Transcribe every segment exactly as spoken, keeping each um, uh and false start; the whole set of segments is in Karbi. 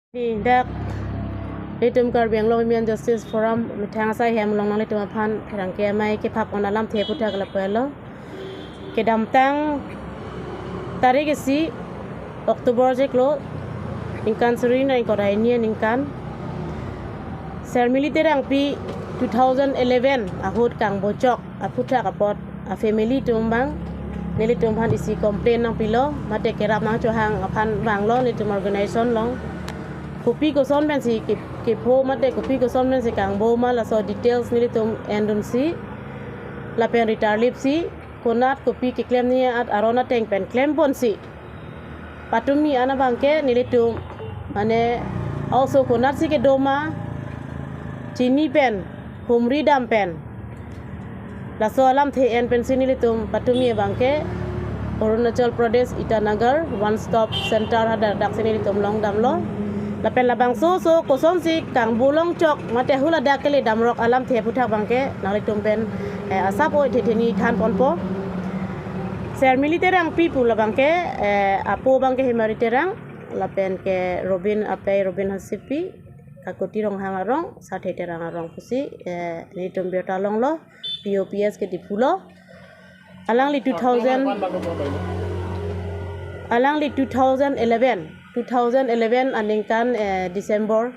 Ni dak nelitum Karbi Anglong Women Justice Forum methang asai hem along nanglitum aphan pherangke amei kephap-on alamthe aphuthak lapu-an lo. Kedamtang tarik isi October chiklo, ningkan suri ingkoi ra hini aningkan, Shermili Terangpi two thousand eleven ahut kangbochok aphuthak apot a family atum abang nelitum aphan isi complaint nangpilo, mate kerap nangchohang aphan vanglo nelitum organization along. Kopi koson pensi ke-, kepho mate kopi koson pensi kangbo ma, laso details nelitum endunsi lapen ritarlipsi konat kopi keklem ni at aron ateng pen klemponsi patumi an abangke nelitum mane oso konatsi kedo ma chini pen humri dam pen, laso alamthe en pensi nelitum patumi abangke Arunachal Pradesh Itanagar One Stop Center hadak daksi nelitum longdamlo. Lapen labangso oso kosonsi kangbo longchok mate haladak kele damrok alamthe aphuthak abangke nanglitum pen, eh, asap oi thetheni thanponpo. Shermili Terangpi pu labangke, eh, apo abangke Hemari Terang, lapen ke Robin apei Robin Hansepi, Kakuti Ronghang arong, Sathe Terang arong pusi, eh, nelitum birta longlo, P O P S ke Diphu lo. Alangli two thousand, alangli two thousand eleven, two thousand eleven aningkan, eh, December,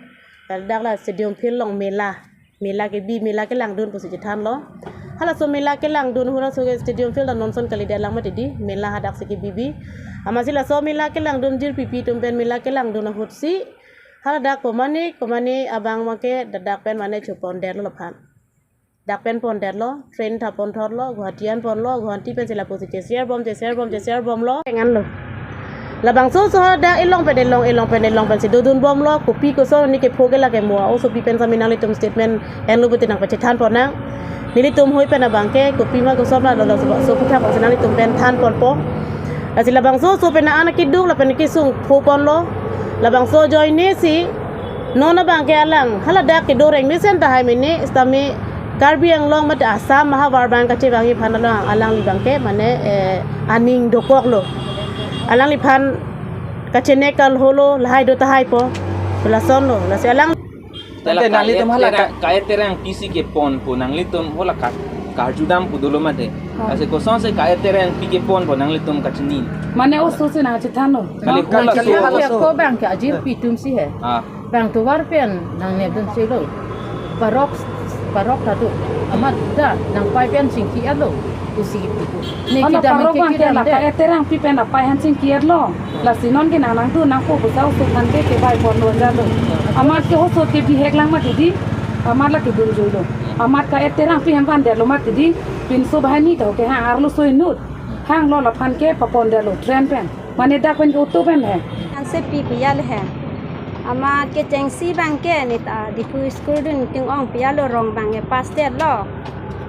ladak la stadium field along mela, mela kebi, mela kelangdun pusi chethanlo. Halaso mela kelangdun ahut laso ke stadium field ta non ason kalidet lang mati di, mela hadaksi kebibi. Amatsi laso mela kelangdun jirpipi atum pen mela kelangdun ahutsi haladak komane komane abang abangke dadak pen mane chopondetlo laphan. Dak pen pondetlo, train ta ponthotlo, Guwahati an ponlo, Guwahati pensi lapusi cheserbom, cheserbom, cheserbomlo. Engan lo. Labangso oso dak elong pen elong, elong pen elong pensi dodunbomlo, kopi koson ni kepho ke lake mo, oso pi pen sami nanglitum statement enlo puti nangpachethanpon nang. Nelitum hoi pen abangke, kopi ma koson ma lo, laso, laso aphuthak abangsi nanglitum pen thanponpo. Lasi labangso oso pen an keduk lapen kesung phoponlo. Labangso ajoinesi non abangke alang haladak kedo reng mesen tahai mene sitame Karbi Anglong mate Assam mahavar abang kachevangji aphan alang, alangli abangke mane, eh, aning dokoklo. Alangliphan kachenek kalholo lahai do tahaipo. Lasonlo. Lasi alang Tela Ante nanglitum hala ka-, ka-, Kaet Terangpi si keponpo nanglitum hala ka-, karjudam pu dolo mate. Oh. Lasi kosonsi Kaet Terangpi keponpo nanglitum kachini. Mane oso si nangchethanlo. Kali, kali, kali, kali, halaso. Ko abangke ajirpi atumsi he. Ah. Bang tovar pen nangnepdunsi lo. Parok, parok ta do. Amat ta nangpai pen chingki-etlo. Pusi kipu. Ne Hala kedam parok ke abangke kedam la de. Kaet Terangpi pen apei aphan chingki-etlo. Lasi non ke nang nangdun nangpo pusi oso aphan ke kevaiponlo jalo. Amat ke oso ke bihek lang mati di. Amat la kedunjuilo. Amat Kaet Terangpi hem vandetlo mati di. Pinso banghini ta ke hang arloso inut. Hanglo laphan ke papondetlo train pen. Mane dak pen ke auto pen he. Hansepi pu ya le he. Amat kechengsi abangke neta Diphu school dun ting-ong pu ya lo, rong abangke pass detlo.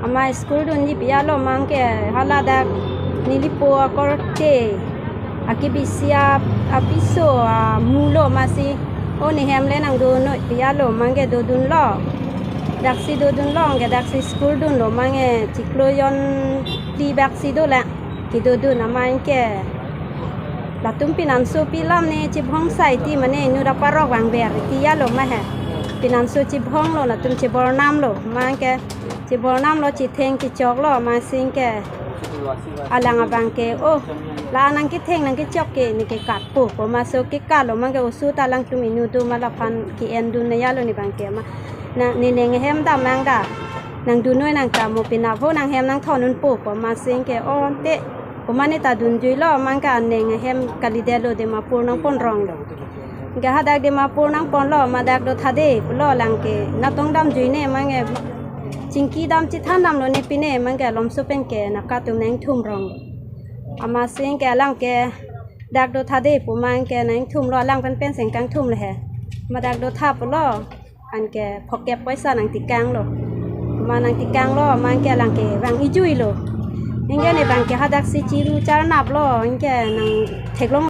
Amat school dunji pu ya lo abangke haladak nelipo akorte akebisi apiso amulo amatsi. O ne hem le nangdun noi pu ya lo abangke dodunlo. Daksi dodunlo abangke daksi school dunlo abangke chiklo jon phli baksi dolang. Kedodun amat ke latum pinanso pi alam ne chibhong sai ti mane inut aparok vangver ti ya lo ma he. Pinanso chibhonglo latum chibor namlo abangke chibor namlo chitheng chichoklo amatsi ke alang abangke o la nangkitheng nangkichok ke ne ke katpo pu amatsi ke katlo abangke oso ta alangtum inut do ma laphan ke-endun ne ya lo ne abangke ma. Na ne neng hem dam nang da. Nangdun noi nang ta mo pinapho nang hem nangthondunpo pu amatsi ke o te. Komane ta dunjuilo abangke aneng hem kalidetlo Dimapur nangponronglo. Ke hadak Dimapur nangponlo amat dak do thade pulo alangke natong damjui ne abangke chingki dam chithan damlo ne pine abangke alomso pen ke nakatum nangthumrong. Amatsi ke alangke dak do thade pu abangke nangthumlo alang pen pen seng kangthum le he. Amat dak do tha pulo. Anke phokep poisa nangtikanglo. Ma nangtikanglo, ma anke alangke vang ijuilo. Anke ne abangke hadaksi chiru charnaplo, anke nangtheklong